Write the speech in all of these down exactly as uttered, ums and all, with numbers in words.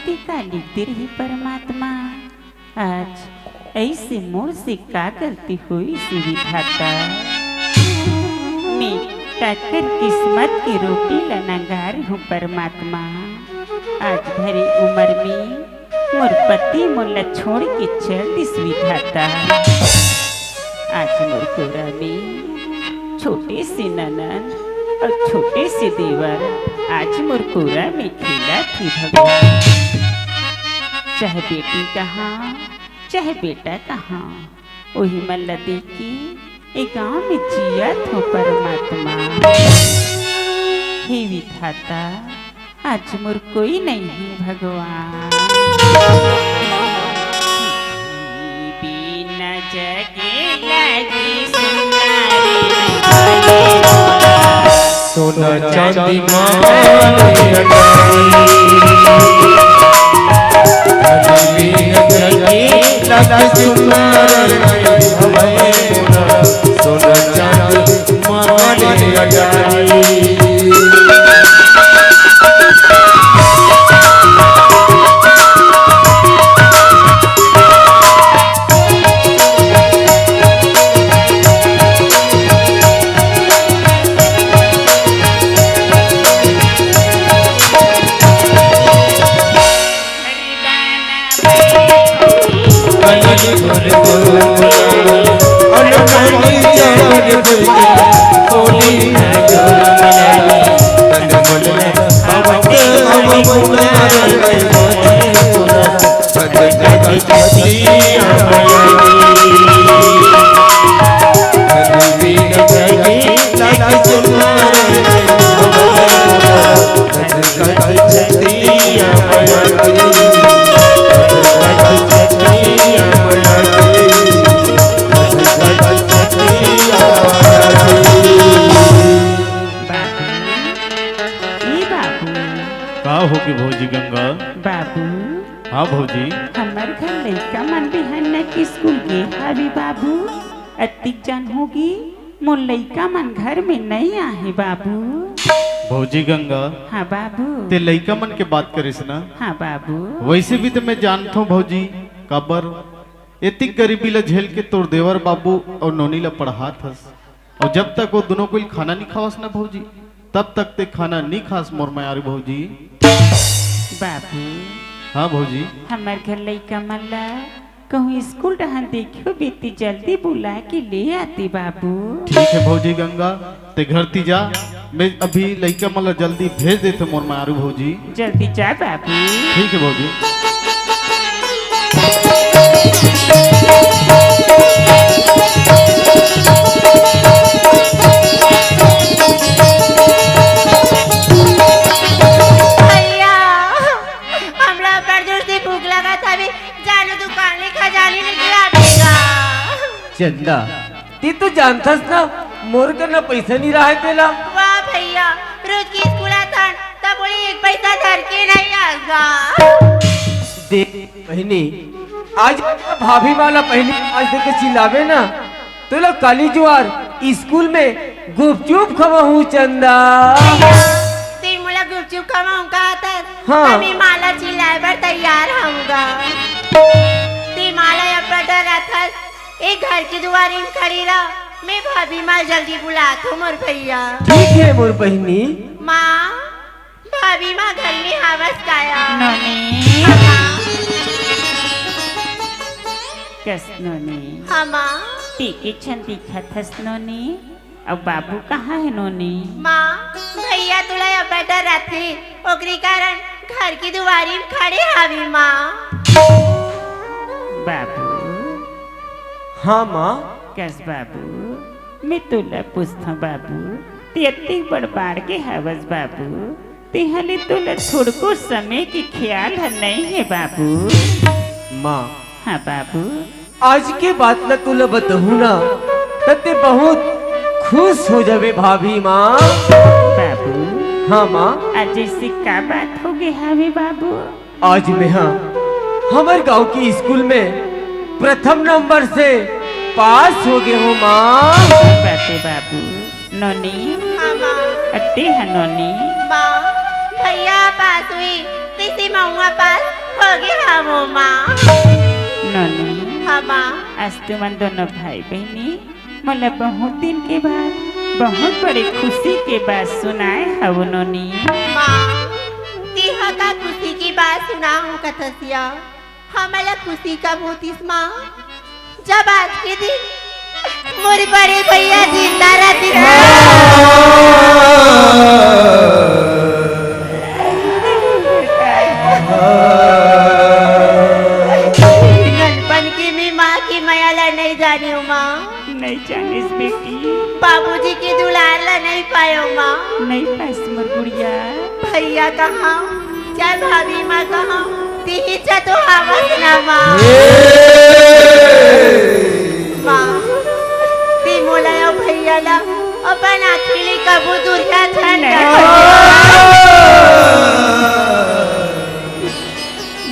ते का लिख दे रही परमात्मा? आज ऐसे मोर से का गलती होइस हे विधाता? मैं काकर किस्मत के रोटी ला नंगार हूँ परमात्मा। आज भरी उम्र में मोर पति मोला छोड़ के चल दिस विधाता। आज मोर कोरा में छोटे से ननद अउ छोटे से देवर आज मोर कोरा में खेलत हे भगवान। चाहे बेटी कहाँ, चाहे बेटा कहाँ, ओही मन ला देख के ए गाँव में जियत हो परमात्मा। हे विधाता, आज मोर कोई नहीं है भगवान। बिना जगे लगी सुनारी। सोना चांदी मांगने अटारी। बिना जगे लगी सुनारी। सोना चांदी मांगने अटारी। बाबू, ए बाबू। का हो गे भौजी गंगा? बाबू। हाँ भौजी। हमर घर लइका मन बिहान न स्कूल गे हावे बाबू। अतिक जान होगे मोर लइका मन घर में नइ आहे बाबू। भौजी गंगा। हाँ बाबू। ते लइका मन के बात करिस ना? हाँ बाबू। वइसे भी तो मैं जानथों भौजी, काबर एतिक गरीबी ला झेल के तोर देवर बाबू अउ नोनी ला पढ़ात हस, अउ जब तक वो दुनों कोई खाना नइ खावस ना भौजी, तब तक ते खाना नइ खास मोर मयारू भौजी। बाबू। हाँ भौजी। हमर घर लइका मन ला कहूँ स्कूल डहन देखियो बेटी, जल्दी बुला के ले आते बाबू। ठीक है भौजी गंगा, ते घर ती जा, मैं अभी लइका मन ला जल्दी भेज देथों मोर मयारू भौजी। जल्दी जा बाबू। ठीक है भौजी। भैया, हमला बड़ जोर से भूख लगत हवे, जानो दुकान ले खजानी निकला देगा। चंदा, ते तो जानथस ना, मोर करा पैसा नइ रहय तेला। वाह भैया, रोज के स्कूल आथन, तब बोली एक पैसा धर के नइ आस गा। देख बहिनी, आज भाभी मन ला पहिली आज देख के चिल्लाबे ना, तोला काली जुआर स्कूल में गुपचुप खवाहूँ चंदा। भैया, ते मोला गुपचुप खवाहूँ कहत हस, हाँ। त मैं माला चिल्लाए बर तैयार हूँ गा। ते माला अब्बड़ डराथस, ए घर के दुवारी म खड़ी रह, मैं भाभी माँ जल्दी बुलाथों मोर भैया। ठीक है मोर बहिनी। माँ, भाभी माँ घर में हवस काया? नोनी। हाँ, माँ। कस नोनी? हाँ, माँ। ते के छन दिखत हस नोनी? अउ बाबू कहाँ हे नोनी? माँ, भैया तोला अब्बड़ डराथे, ओकरी कारण घर के दुवारी म खड़े हावे माँ। बाबू। हाँ माँ। कस बाबू, मैं तोला पूछथों बाबू, ते अतिक बड़ बाढ़ के हवस बाबू, तेहा ले तोला थोड़को समय के ख्याल ह नइ हे बाबू। माँ। हाँ बाबू। आज के बात ला तोला बतहूँ ना, त ते बहुत खुश हो जाबे भाभी माँ। बाबू। हाँ माँ। आज ऐसे का बात हो गे हावे बाबू? आज मेहा हमर गांव के स्कूल में प्रथम नंबर से पास हो गे हों माँ। बाते बाबू। नोनी। हाँ, माँ। अते ह नोनी। माँ, भैया पास हुई, तिसी मऊआ पास हवो माँ। नोनी, हाँ माँ। आज तुमन दोनों भाई बहिनी मोला बहुत दिन के बाद बहुत बड़े खुशी के बात सुनाए हवो नोनी। माँ, तेहा का खुशी की बात सुना हो कथसिया? हमला खुशी कब होतिस माँ, जब आज के दिन मोर बड़े भैया जिंदा रहतिस। गनपन की मैं माँ की मया ला नहीं जानी हूँ माँ। नहीं जानिस बेटी। बाबूजी की दुलार ला नहीं पायो माँ। नहीं पाइस मोर गुड़िया। भैया कहाँ? चल भाभी माँ कहाँ? तिही च तो आवस ना माँ। माँ, ती मोला अउ भैया ला अपन आँखी ले कभू दुरिहा झन नहीं।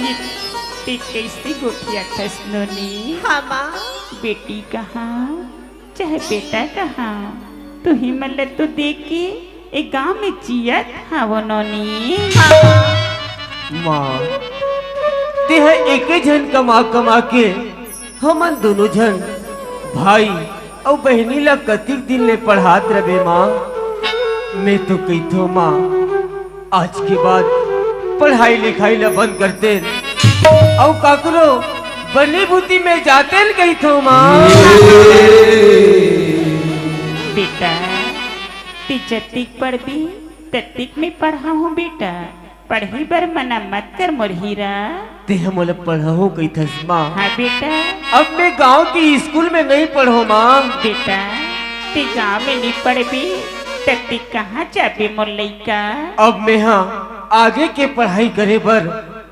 ये ते कैसे गोठियाथस नोनी? हाँ माँ। बेटी कहाँ चाहे बेटा कहाँ, तुही मन ल तो देख के ए गांव में जियत हवो नोनी। माँ, तेहा एके झन कमा कमा के हमन दोनों झन भाई अउ बहिनी ला कतिक दिन ले पढ़ात रबे माँ। मैं तो कहिथों माँ, आज के बाद पढ़ाई लिखाई ला बंद कर दे, अउ काकरो बनी भूती में जातेन कहिथों माँ। बेटा, ती जतिक पढ़बी, ततिक में पढ़ाहूँ बेटा। पढ़े बर मना मत कर मोर हीरा। तेहा मोला पढ़ाहूँ कहिथस माँ। हाँ बेटा। अब मैं गांव के स्कूल में नहीं पढ़ों माँ। बेटा, ते गांव में नहीं पढ़बी, त ते कहाँ जाबे मोर लइका? अब मैं हा आगे के पढ़ाई करे बर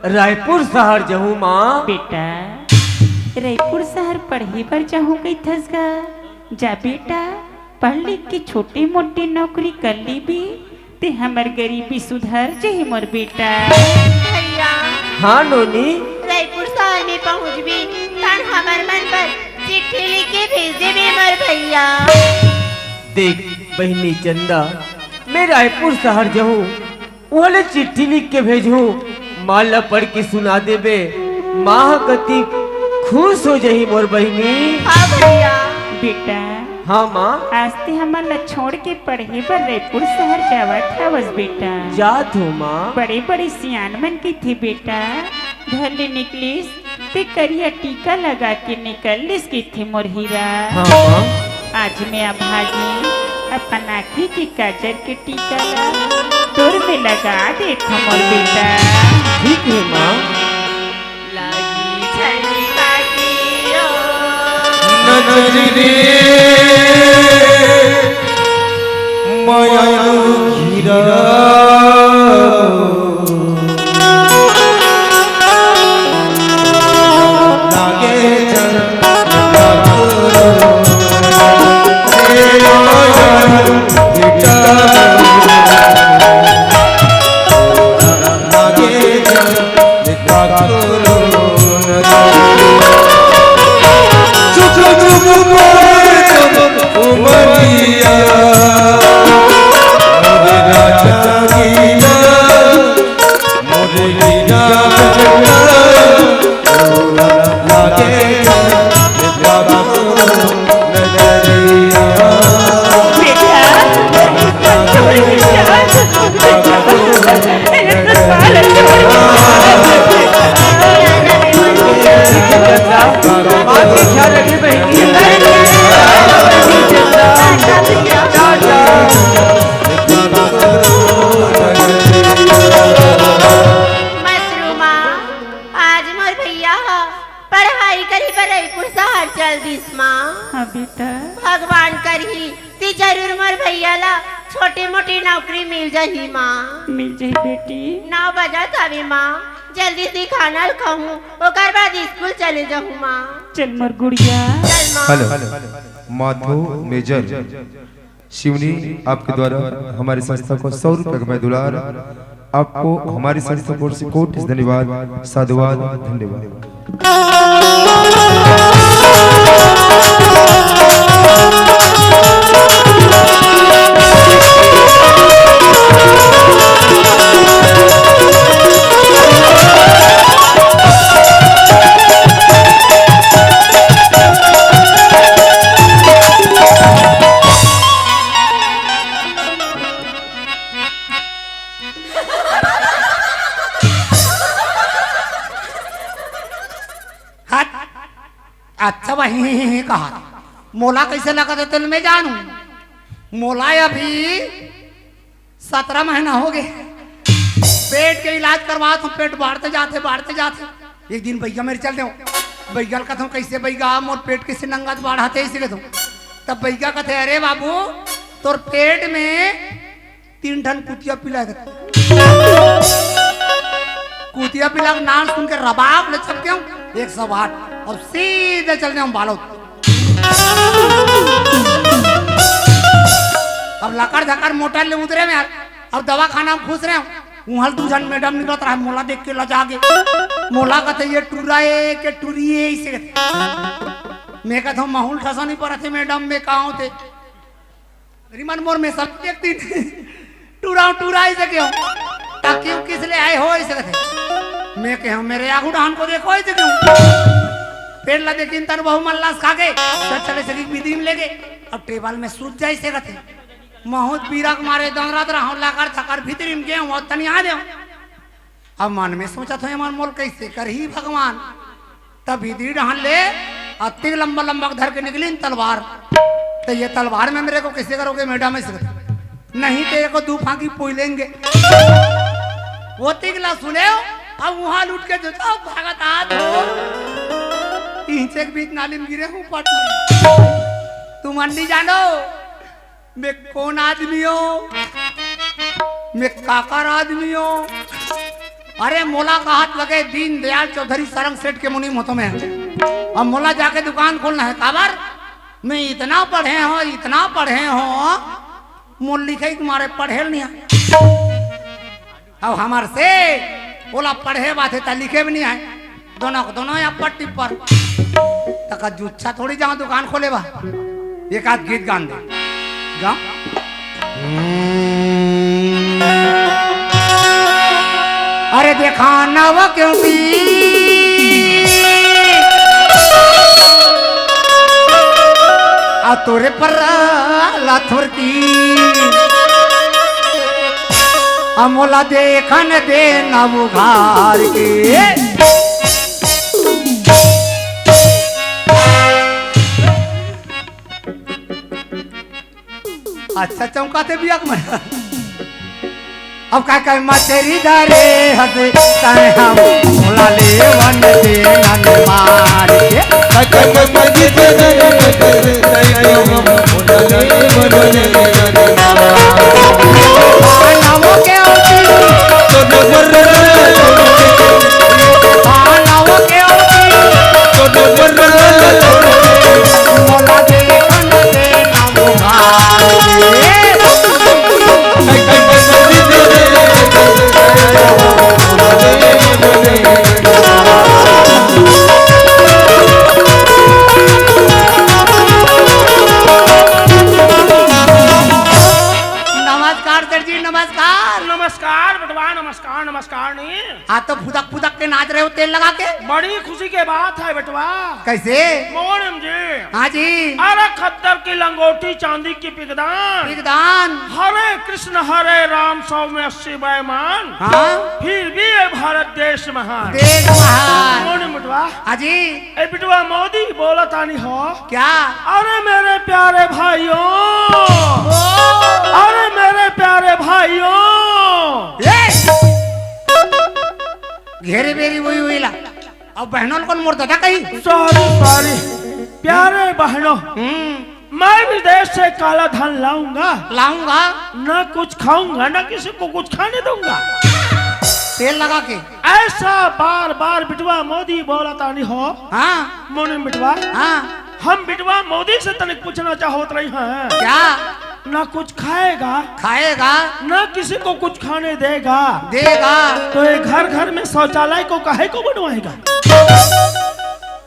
रायपुर शहर जाहूँ माँ। बेटा, रायपुर शहर पढ़े बर जाहूँ कहिथस गा? जा बेटा, पढ़ लिख के छोटे मोटे नौकरी कर लीबे, ते हमर गरीबी सुधर जही मोर बेटा। भैया। हाँ नोनी। रायपुर शहर में पहुँचबे, तहान हमर मन बर चिट्ठी लिख के भेज देबे मोर भैया। देख बहिनी चंदा, मैं रायपुर शहर जाहूँ, ओला चिट्ठी लिख के भेजहूँ, माँ ला पढ़ के सुना देबे, माँ ह कतिक खुश हो जही मोर बहिनी। हाँ भैया। बेटा। हाँ माँ। आज ते हमन ला छोड़ के पढ़े बर रायपुर शहर जावत हवस बेटा। जात हों माँ। बड़े बड़े सियान मन कहिथे बेटा, घर ले निकलिस ते करिया टीका लगा के निकलिस कहिथे मोर हीरा। हाँ माँ। आज मैं अभागी अपन आँखी के काजर के टीका ला तोर में लगा देथों मोर बेटा। ठीक हे माँ। लागी छनी बाकी ओ। नजरी रे मया घिरा। मत रो माँ, आज मोर भैया ह पढ़ाई करे बर रईपुर शहर चल दिस माँ। हाँ बेटा। भगवान करही, ती जरूर मोर भैया ला छोटी मोटी नौकरी मिल जाही माँ। मिल जाही बेटी। नौ बजत हवे माँ, जल्दी से खाना ल खाहूँ, ओकर बाद स्कूल चले जाहूँ माँ। चल मोर गुड़िया। चल माँ। हेलो, माथो मेजर। शिवनी, आपके द्वारा हमारी संस्था को सौ रुपए का मैं दुलार, आपको हमारी संस्था की ओर से कोटि धन्यवाद, साधुवाद, धन्यवाद। अच्छा, वही कहा, मोला कैसे लगत हे तेला मैं जानहूं। मोला अभी सतरा महीना हो गे, पेट के इलाज करवात हंव, पेट बाढ़ते जाथे, बाढ़ते जाथे। एक दिन बइगा मेर चल देंव, बइगा ल कथंव, "कैसे बइगा, मोर पेट कैसे नंगत बाढ़त हे?" अइसे कथंव। तब बइगा कथे, "अरे बाबू, तोर पेट में तीन ठन कुतिया पिला हे।" कुतिया पिला के नाम सुन के रबाब ले चपकेंव एक सौ आठ, अउ सीधे चल देंव बालोद। अब लकड़ झकड़ मोटर ले उतरेंव यार, अब दवाखाना में घुस रहेंव, उहां ले दू झन मैडम निकलत रहे, मोला देख के लजा गे। मोला कथे, "ये टूरा ए के टूरी ए?" अइसे कथे। मैं कथंव, "महूं ल ठस नइ परत हे मैडम, मैं का होथे?" अरे मन मोर में सब एक दिन टूरा टूरा अइसे कहेंव। "त क्यों, किस ले आए हो?" अइसे कथे। मैं कहेंव, "मेरे आगू डहन को देखो," अइसे कहेंव। पेट ला देखिन तन बहू मन लास खा गे, चल चले सगी भीतरी में ले गे। अब टेबल में सूत जाय अइसे कथे। महूं त पीरा के मारे दंदरत रहंव, लकर थकर भीतरी में गेंव, तनी आ देंव। अब मन में सोचत हों, "एमन मोला कैसे करही भगवान?" तब भीतरी डहन ले अतिक लंबा लंबा के धर के निकलिन तलवार। "तो ये तलवार में मेरे को कैसे करोगे मैडम?" अइसे कथे, "नहीं तो एको दू फांकी पोई लेंगे।" ओतिक ला सुनेंव, अब उहां ले उठ के जो जाओ भागत आत हों, इहिंचे के बीच नाली में गिरे हों पट ले। तुमन नइ जानो, मैं कोन आदमी हों, मैं काकर आदमी हों। अरे मोला कहत लगे दीनदयाल चौधरी सरंग सेठ के मुनीम हों तो मैं। अब मोला जाके दुकान खोलना हे, काबर? मैं इतना पढ़े हों, इतना पढ़े हों, मोर लिखे के मारे पढ़े ल नइ आय। अब हमर से ओला पढ़े बात हे त लिखे भी नइ आय। दोनों के दोनों या पट्टी पर। त का जुच्छा थोड़ी जांव दुकान खोले बर। एक आध गीत गान दे। गा। अरे देखा ना वो क्यों भी आ तोरे पर ला थोरकी। अमोला देखन दे ना उघार के। अच्छा चौंकाथे बिया के मन। अब का कहे मछरी धरे हंसे तय हम मोला लेवन दे नन मार के। नमस्कार सर जी, नमस्कार। नमस्कार बेटवा, नमस्कार, नमस्कार नहीं। हाँ, तो फुदक फुदक के नाच रहे हो तेल लगा के। बड़ी खुशी के बात है बेटवा। कैसे? मोहन जी। हाँ जी। अरे खद्दर की लंगोटी, चांदी की पिगदान। पिगदान। हरे कृष्ण हरे राम, सौ में अस्सी बेईमान। हाँ। फिर भी ये भारत देश महान। देश महान। मोहन बेटवा। हाँ जी। ए बिटवा मोदी बोला तानी हो। क्या? अरे मेरे प्यारे भाइयों, ओ! अरे मेरे प्यारे भाइयों। ए! घेरी बेरी वही हुई ला। अब बहनों कौन मोर दादा कही? Sorry, sorry. प्यारे बहनों, हम्म। मैं विदेश से काला धन लाऊंगा। लाऊंगा। ना कुछ खाऊंगा, ना किसी को कुछ खाने दूंगा। तेल लगा के। ऐसा बार बार बिटवा मोदी बोला तानी हो। हाँ। मोहन बिटवा। हाँ। हम बिटवा मोदी से तनिक पूछना चाहत रही हैं। क्या? ना कुछ खाएगा। खाएगा। ना किसी को कुछ खाने देगा। देगा। तो ये घर घर में शौचालय को काहे को बनवाएगा?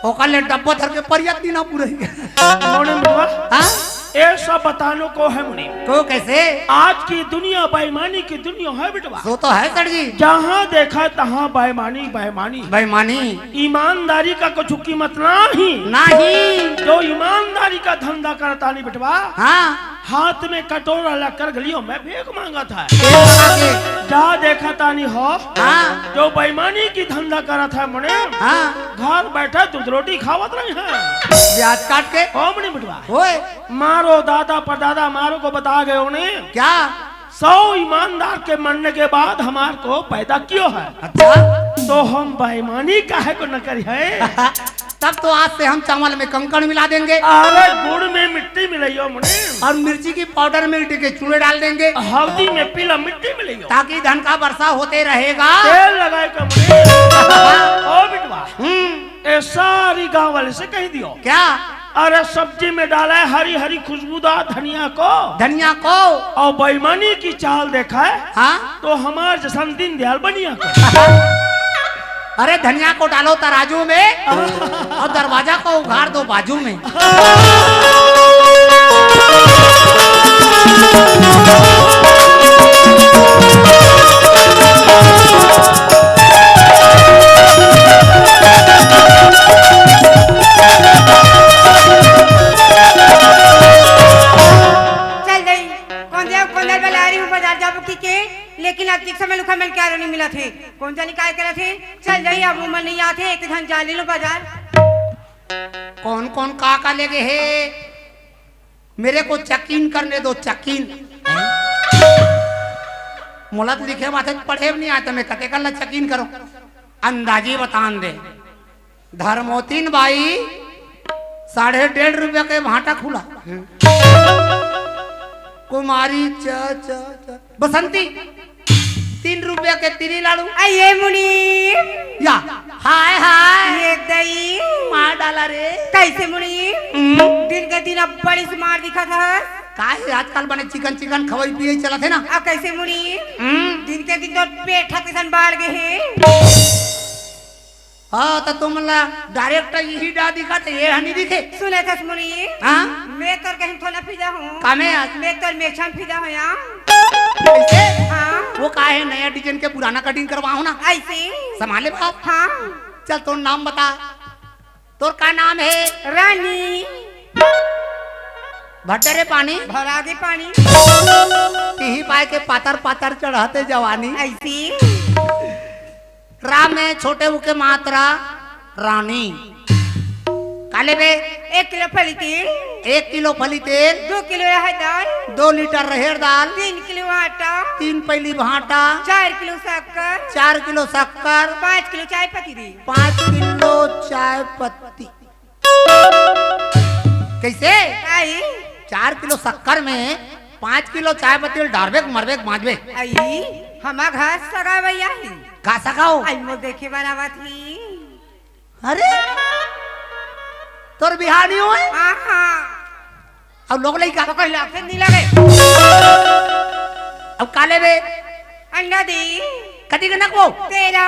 ओकर ले डब्बा धर के परियत नी ना पूरेगा। मोहन बिटवा। हाँ? ये सब बतानो को है मुनीम। को कैसे? आज की दुनिया बेईमानी की दुनिया है बिटवा। सो तो है सर जी। जहाँ देखा तहाँ बेईमानी, बेईमानी। बेईमानी। ईमानदारी का कुछ कीमत नहीं। नहीं। जो ईमानदारी का धंधा करता नहीं बिटवा। हाँ। हाथ में कटोरा लेकर गलियों में भीख मांगत हे। भीख मांगे। जा देखा तानी हो, हाँ। जो बेईमानी की धंधा करत हे मुने, हाँ। घर बैठे दूध रोटी खावत रहे हैं। ब्याज काट के। ओ मुने बिटवा। ओए। मारो दादा परदादा मारो को बता गए उन्हें। क्या? सौ ईमानदार के मरने के बाद हमार को पैदा कियो है। अच्छा। तो हम बेईमानी काहे को न करी है? तब तो आज से हम चावल में कंकड़ मिला देंगे। अरे गुड़ में मिट्टी मिलाइयो मुने। और मिर्ची की पाउडर में इट के चूड़े डाल देंगे। हल्दी में पीला मिट्टी मिलाइयो। ताकि धन का वर्षा होते रहेगा। तेल लगाए का मुने। ओ बिटवा। हम्म। ए सारी गांव वाले से कह दियो। क्या? अरे सब्जी में डाला है हरी हरी खुशबूदार धनिया को। धनिया को। और बेईमानी की चाल देखा है। हाँ। तो हमार जैसन दीनदयाल बनिया को। अरे धनिया को डालो तराजू में और दरवाजा को उघाड़ दो बाजू में। चल दई, कौन जाओ, कौन जाओ बला रही हूँ बाजार जाबो की के, लेकिन आज देख समय लुखा मन क्या नहीं मिला थे, कौन जानी काय करे थे। चल दई, अब मन नहीं आते, एक धन जा ले लो बाजार। कौन कौन का का लेगे हे? मेरे को चकीन करने दो, चकीन। मोला तो लिखे माथे पढ़े भी नहीं आता, मैं कते कर ला चकीन करो। अंदाजी बतान दे। धर्मोतीन बाई, साढ़े डेढ़ रुपया के भाटा खुला। कुमारी च, च, च, बसंती, तीन रुपया के तीली लाड़ू। आ ये मुनीम। या, हाय, हाय। ये दई। मार डाला रे। कैसे मुनीम? हम्म। दिन के दिन अब बड़ी सुमार दिखत हस। का हे, आजकल बने चिकन चिकन खवई पियई चलत हे ना। आ कैसे मुनीम? हम्म। दिन के दिन तो पेट ह किसन बाढ़ गे हे। हाँ, त तुमन ला direct इही डा दिखत हे, ये ह नी दिखे। सुने थस मुनीम? हाँ? मैं तोर कहीं थोड़ा फिदा हूँ। कामे आज? मैं तोर मेछा म फिदा हूँ या। कैसे? हाँ। वो का हे, नया design के पुराना cutting करवाहूँ ना। ऐसे? संभाले बात। हाँ। चल, तोर नाम बता। तोर का नाम हे? रानी। भर दे रे पानी। भरा गे पानी। तिही पाए के पातर पातर चढ़त हे जवानी। ऐसे? रा में छोटे ऊ के मात्रा रानी। का लेबे? एक किलो फली तेल। एक किलो फली तेल। दो किलो राहर दाल। दो लीटर राहर दाल। तीन किलो आटा। तीन पईली भांटा। चार किलो शक्कर। चार किलो शक्कर। पाँच किलो चाय पत्ती दे। पाँच किलो चाय पत्ती। कैसे? आई। चार किलो शक्कर में पाँच किलो चाय पत्ती ल डारबे, मरबे, बांचबे। आई, हमा घर सगा भैया ही। का सगा हो? आई, मोर देखे बर आवत ही। अरे, तोर बिहाव नी होय? हाँ, हाँ। अब लोग लइका तो कहीं लाग से नहीं लगे। अब का लेबे? अंडा दी। कती के नकबो? तेरा।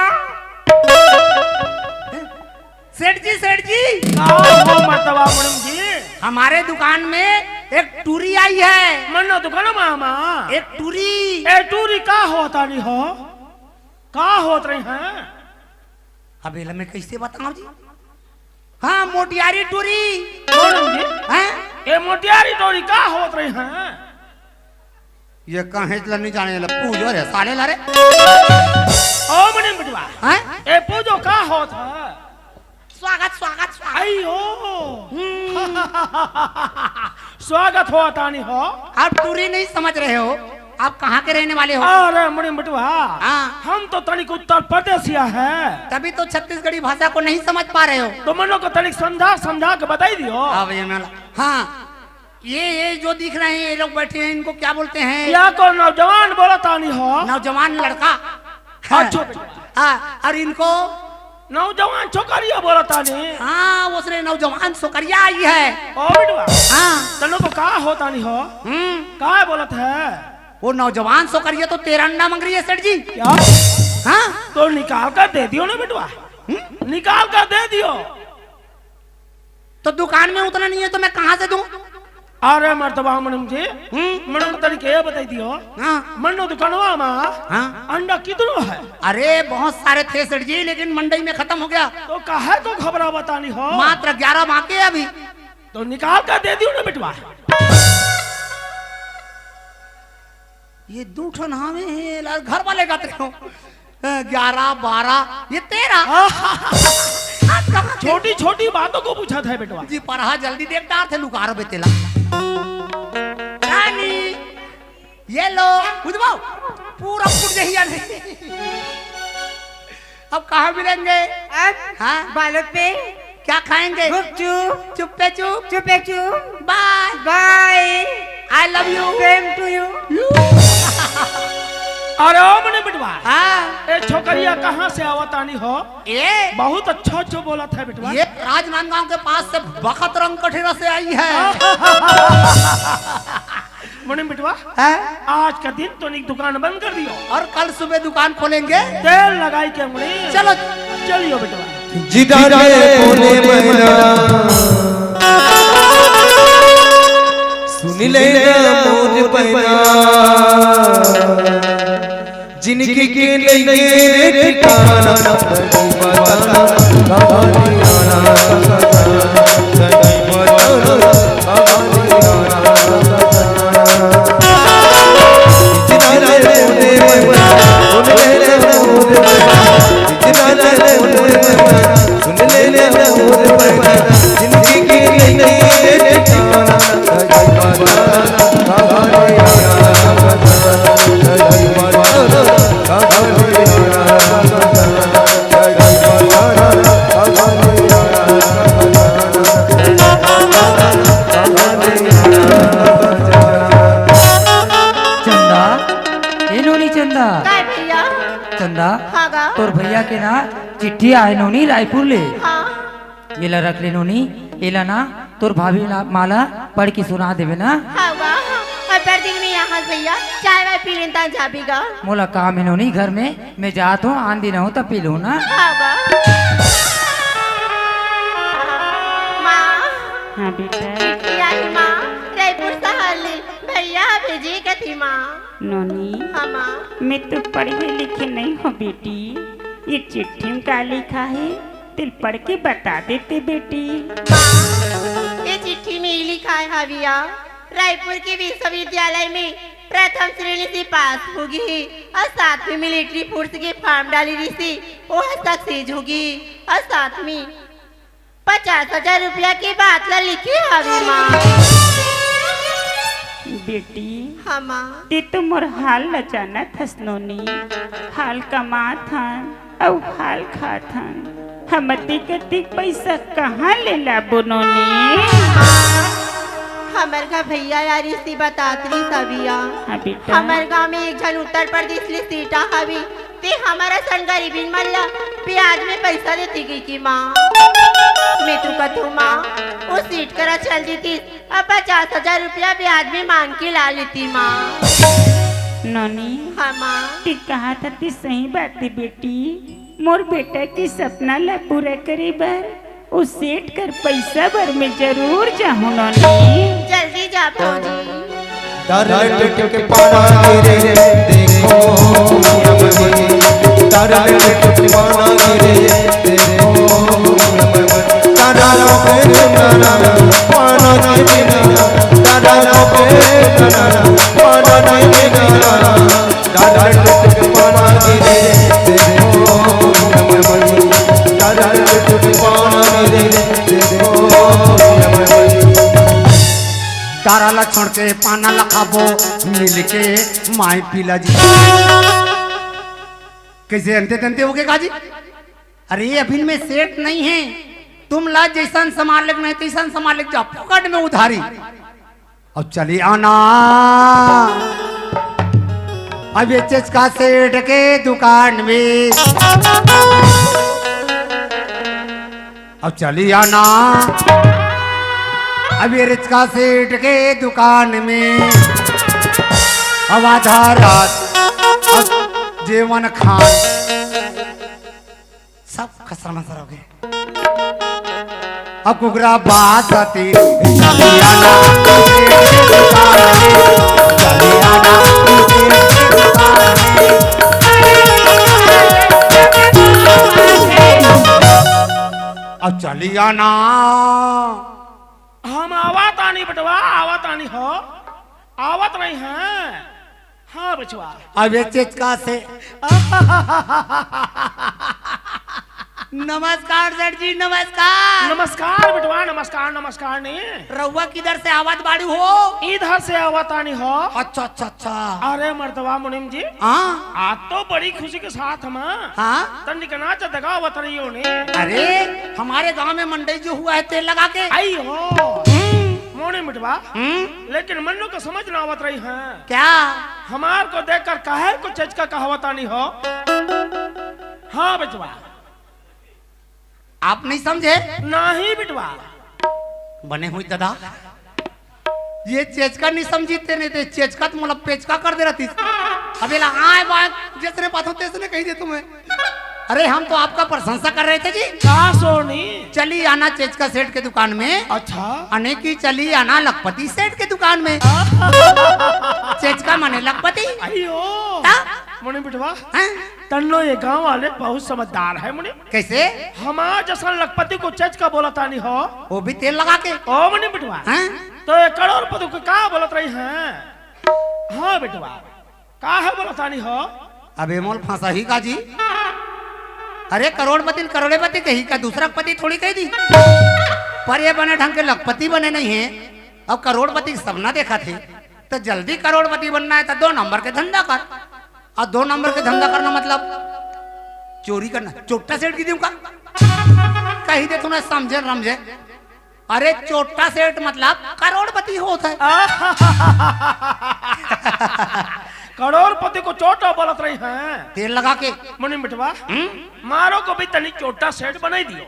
सेठ जी, सेठ जी। का हो मतवा मुड़म जी? हमारे दुकान में एक टूरी आई है। मन्नो दुकान मामा। एक टूरी। ए टूरी का होत रही हो? का होत रही है? अब एला मैं कैसे बताऊं जी? हाँ, मोटियारी टूरी। मुड़म जी। हैं? ए मोटियारी टूरी का होत रही है? ये कहेच ला नहीं जाने ला, पूजो रे साले ला रे। ओ मने बिटवा। हैं? ए पूजो का होत है? स्वागत, स्वागत, स्वागत। आई हो। हम्म। स्वागत हो तानी हो। आप टूरी नहीं समझ रहे हो, आप कहाँ के रहने वाले हो? अरे मने बिटवा। हाँ। हम तो तनिक उत्तर प्रदेशिया है। तभी तो छत्तीसगढ़ी भाषा को नहीं समझ पा रहे हो। तो मनो को तनिक समझा, समझा के बताई दियो। अब ये मैं, हाँ। ये, ये जो दिख रहे हैं, ये लोग बैठे हैं, इनको क्या बोलते हैं? या को नौजवान बोला तानी हो। नौजवान लड़का। अच्छा। हाँ, और इनको? नौजवान छोकरिया बोला तानी। हाँ, उसने नौजवान छोकरिया आई है। ओ बिटवा। हाँ। तनो को का हो तानी हो? हम्म। का बोलत है? वो नौजवान छोकरिया तो तेरा अंडा मांग रही है, सेठ जी। क्या? हाँ। तो निकाल कर दे दियो ना बिटवा। हम्म? निकाल कर दे दियो। तो दुकान में उतना नहीं है तो मैं कहाँ से दूं? अरे मर्दबा मनुम जी, हम्म? मनुम तरीके ये बताई दियो। हाँ। मन्नो दुकानवा मा हाँ। अंडा कितनो है? अरे बहुत सारे थे सेठ जी, लेकिन मंडई में खत्म हो गया। तो काहे को घबरा बतानी हो? मात्र ग्यारह बाकी है अभी। तो निकाल कर दे दियो ना बेटवा। ये दू ठन हावे हे, ला घर वाले कहत रहे हो। ग्यारह, बारह, ये तेरह। छोटी छोटी बातों को पूछा था बेटवा। जी, पढ़ा जल्दी देख डार थे लुकार बे तेला। रानी, ये लो, बुझवाओ, पूरा फूट जही यार। अब कहाँ मिलेंगे? अब हाँ? बालक पे क्या खाएंगे? गुपचुप। चुप्पे चुप। चुप्पे चुप। बाय। बाय। I love you। Same to you। अरे ओ मने बेटवा। हाँ। ए छोकरिया कहाँ से आवत आनी हो? ए? बहुत अच्छा अच्छा बोलत है बेटवा। ये राजनांदगांव के पास से बखत रंग कठेरा से आई है। मुनीम बेटवा, हैं? आज का दिन तो निक दुकान बंद कर दियो। और कल सुबह दुकान खोलेंगे। तेल लगाई के मुनीम। चलो। चलियो बेटवा। जिदा के बोले मैना, सुन लेना मोर बहना, जिनकी के नहीं रे ठिकाना, बताना कहाँ जाना, बताना कहाँ जाना। चंदा, ए नोनी चंदा। काय भैया? चंदा, हाँ गा। तोर भैया के ना चिट्ठी आए नोनी रायपुर ले। हाँ। एला रख ले नोनी, एला ना तोर भाभी ला, माला पढ़ के सुना देबे ना। हाँ गा, हाँ। अब्बड़ दिन में यहाँ भैया चाय वाय पी लेन तहन जाबे गा। मोला काम हे नोनी घर में, मैं जात हूँ, आन दिन हूँ तब पी लूँ ना। हाँ गा। माँ। हाँ बेटा। चिट्ठी आई माँ, रायपुर सहर ले। भैया भेजे कथी माँ। नोनी, हाँ माँ। मैं तो पढ़े लिखे नहीं हो बेटी, ये चिट्ठी में का लिखा है, तेल पढ़ के बता देते बेटी। माँ, ये चिट्ठी में ई लिखा है हविया, रायपुर के विश्वविद्यालय में प्रथम श्रेणी से पास होगे हे और साथ में मिलिट्री फोर्स के फॉर्म डाले रिहिसे, वो सक्सेस होगे हे और साथ में पचास हजार रुपया के बात ला लिखे हवे माँ। बेटी, हाँ माँ। ते तो मोर हाल ला जानत हस नोनी, हाल कमात हन अउ हाल खात हन, हमर तीर कतिक पैसा कहाँ ले लाबो नोनी? हमर घर भैया यारी से बतात रहिस हविया। हाँ बेटा। हमर गाँव में एक झन उत्तर प्रदेश ले सेठ हवे, ते हमर असन गरीबिन मन ला ब्याज में पइसा देथे कहिके माँ। मैं तो कथों माँ, ओ सेठ करा चल देतिस, अब पचास हजार रुपया ब्याज में मांग के ला लेती माँ। नोनी, हाँ माँ। ते कहा था ते सही बात हे बेटी, मोर बेटा के सपना ला पूरा करे बर ओ सेठ कर पइसा बर मैं जरूर जाहूं नोनी। जल्दी जा भौजी। दर लटक के पाना गिरे देखो, दर लटक के पाना गिरे देखो, तारा लो पे चंदना पाना गिरे, तारा लो पे चंदना पाना गिरे। तारा ला छोड़ के पाना ला खाबो, मिल के माई पीला जी। कइसे अंते तंते होगे का जी? अरे, अभी में सेठ नहीं है, तुम ला जइसन संभाल लेक नहीं तइसन संभाल लेक जा, फोकट में उधारी। अब चली आना, अब ये चचका सेठ के दुकान में, अब चली आना, अब ये रिचका सेठ के दुकान में, अब आधा रात, अब जेवन खान, सब खसरा मसरा होगे। अब कुकरा बात आती, चलियाना, चलियाना, अब चलियाना। हम आवत आनी बेटवा, आवत आनी हो, आवत नहीं है। हाँ बचवा। अब ये चेचका से। नमस्कार सेठ जी, नमस्कार। नमस्कार बेटवा, नमस्कार, नमस्कार नहीं। रउआ किधर से आवत बाड़ू हो? इधर से आवत आनी हो। अच्छा, अच्छा, अच्छा। अरे मर्दवा मुनीम जी, हाँ? आज तो बड़ी खुशी के साथ हम हाँ? तनिक नाच दगावत रही हो ने। अरे, हमारे गांव में मंडई जो हुआ है तेल लगा के। आई हो। हम्म। मोनी मिटवा। हम्म? लेकिन मन्नो को समझ ना आवत रही है। क्या? हमार को देखकर काहे को चेचका कहवतानी हो? हाँ बचवा। आप नहीं समझे? नहीं बिटवा। बने हुई दादा, ये चेचका नहीं समझी तेने, ते चेचका तो मतलब पेचका कर दे रहती। अब ये ला आए बाए, जैसने पाथो तैसने कही दे तुम्हें। अरे हम तो आपका प्रशंसा कर रहे थे जी। का सोनी? चली आना चेचका सेठ के दुकान में। अच्छा। अने की चली आना लखपति सेठ के दुकान में। चेचका मने लखपति। अयो। ता? मुनी बिटवा। हैं? तन्नो ये गांव वाले बहुत समझदार है मुनी। कैसे? हमार जैसा लखपति को चेचका बोलतानी हो। वो भी तेल लगा के। ओ मुनी बिटवा। हैं? तो ये करोड़पति को का बोलत रही हैं? हाँ बिटवा। का है बोलतानी हो? अबे मोल फंसा ही का जी। अरे करोड़पति न करोड़ेपति कही का, दूसरा पति थोड़ी कही दी। पर ये बने ढंग के लखपति बने नहीं है। अब करोड़पति के सपना देखा थे, तो जल्दी करोड़पति बनना है तो दो नंबर के धंधा कर। और दो नंबर के धंधा करना मतलब चोरी करना। चोट्टा सेठ की दूं का? कही दे तूने समझे न रमझे। अरे चोट्टा सेठ मतलब करोड़पति होत है। करोड़पति को चोट्टा बोलत रही हैं। तेल लगा के। मुनीम बिटवा, हम्म? मारो को भी तनी चोट्टा सेठ बनाई दियो।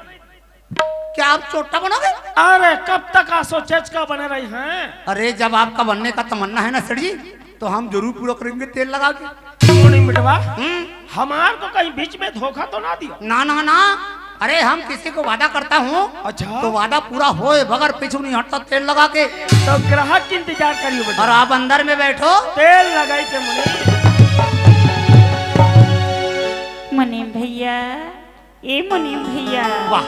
क्या आप चोट्टा बनोगे? अरे कब तक आसो चेचका बने रही हैं? अरे जब आपका बनने का तमन्ना है ना सेठ जी, तो हम जरूर पूरा करेंगे तेल लगा के। मुनीम बिटवा, हम्म? हमार को कहीं बीच में धोखा तो ना दियो। ना ना ना, अरे हम किसी को वादा करता हूँ, अच्छा। तो वादा पूरा होए बगैर पीछू नहीं हटता तेल लगा के। तो ग्राहक की इंतजार करियो बेटा। और आप अंदर में बैठो। तेल लगाई के मुनीम। मुनीम भैया, ए मुनीम भैया। वाह,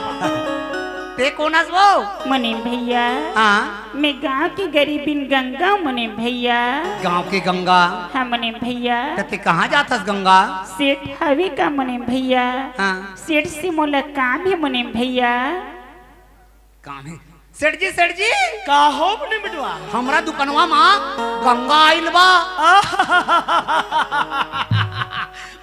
ते कोन अस वो? मुनीम भैया। हाँ। मैं गांव की गरीबिन गंगा मुनीम भैया। गांव की गंगा। हाँ मुनीम भैया। त ते कहाँ जाथस गंगा? सेठ हवे का मुनीम भैया। हाँ। सेठ से मोला काम है मुनीम भैया। काम है। सेठ जी, सेठ जी। का हो मुनीम बिटवा? हमरा दुकनवा मा गंगा आइल बा।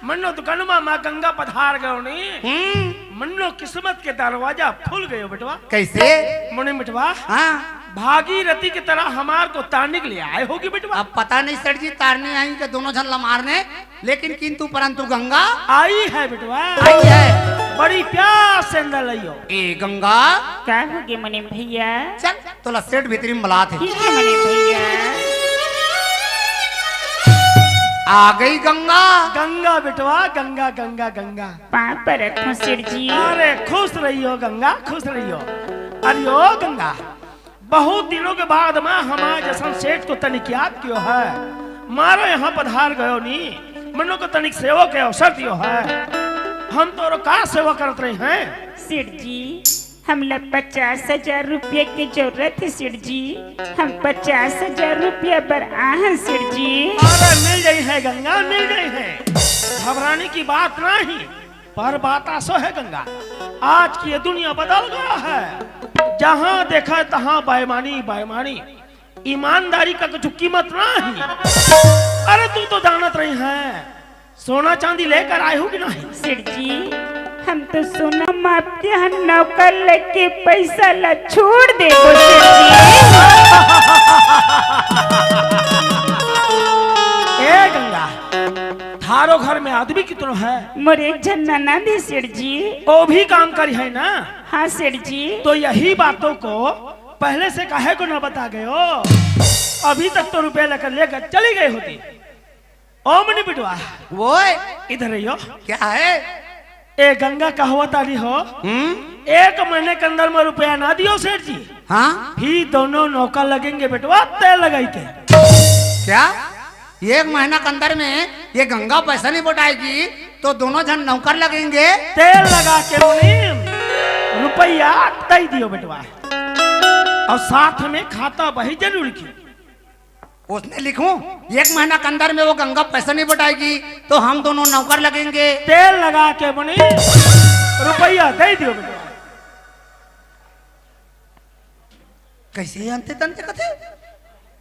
मन्नो दुकनवा मा गंगा पधार गयो नी। हम्म। मन्नो किस्मत के दरवाजा खुल गयो बेटवा। कैसे? मुनीम बिटवा। हाँ। भागीरथी की तरह हमार को तारने के लिए आए होगी बेटवा। अब पता नहीं सेठ जी, तारने आई कि दोनों झन ला मारने। लेकिन किंतु परंतु गंगा आई है बेटवा। आई है। बड़ी प्यास से अंदर लइयो। ए गंगा। का होगे मुनीम भैया? चल, तोला सेठ भीतरी में बुलात हे। ठीक है मुनीम भैया। आ गई गंगा। गंगा बेटवा, गंगा, गंगा, गंगा। पाँव परत हूँ सेठ जी। अरे खुश रहियो गंगा, खुश रहियो। अरे ओ गंगा, बहुत दिनों के बाद मा हमार जैसन सेठ को तनिक याद कियो है, मारो यहाँ पधार गयो नी, मनो को तनिक सेवा के अवसर दियो है। हम तोरो का सेवा करत रहे हैं? सेठ जी, हमला पचास हजार रुपया के जरूरत है सेठ जी, हम पचास हजार रुपया बर आहन सेठ जी। अरे मिल जाई है गंगा, मिल जाई है, घबराने की बात नहीं। पर बात असो है गंगा, आज की ये दुनिया बदल गया है। जहां देखा तहां बेईमानी, बेईमानी, ईमानदारी का कुछ कीमत नहीं। अरे तू तो जानत रही है, सोना चांदी लेकर आए हो कि नहीं? सेठ जी, हम तो सोना मापते हैं, नौकर लेके पैसा ला छोड़ देबो सेठ जी। ए गंगा, थारो घर में आदमी कितनो है? मोर एक झन ननद हे सेठ जी। वो भी काम करी है ना? हाँ सेठ जी। तो यही बातों को पहले से काहे को ना बता गयो? अभी तक तो रुपया लेकर लेकर चली गई होती। ओ मनी बिटवा, वो इधर रहियो। क्या है? ए गंगा कहवत आली हो, हम्म? एक महीने के अंदर में रुपया ना दियो सेठ जी, हाँ? फिर दोनों नौकर लगेंगे बेटवा, तेल लगाई के। क्या? एक महीना के अंदर में ये गंगा पैसा नहीं पटाएगी तो दोनों झन नौकर लगेंगे। तेल लगा के मुनीम, रुपया तय दियो बेटवा, और साथ में खाता बही जरूर की। उसने लिखूं, एक महीना के अंदर में वो गंगा पैसा नहीं पटाएगी तो हम दोनों नौकर लगेंगे। तेल लगा के बनी, रुपया दे दियो बेटा। कैसे अंते तंते कथे?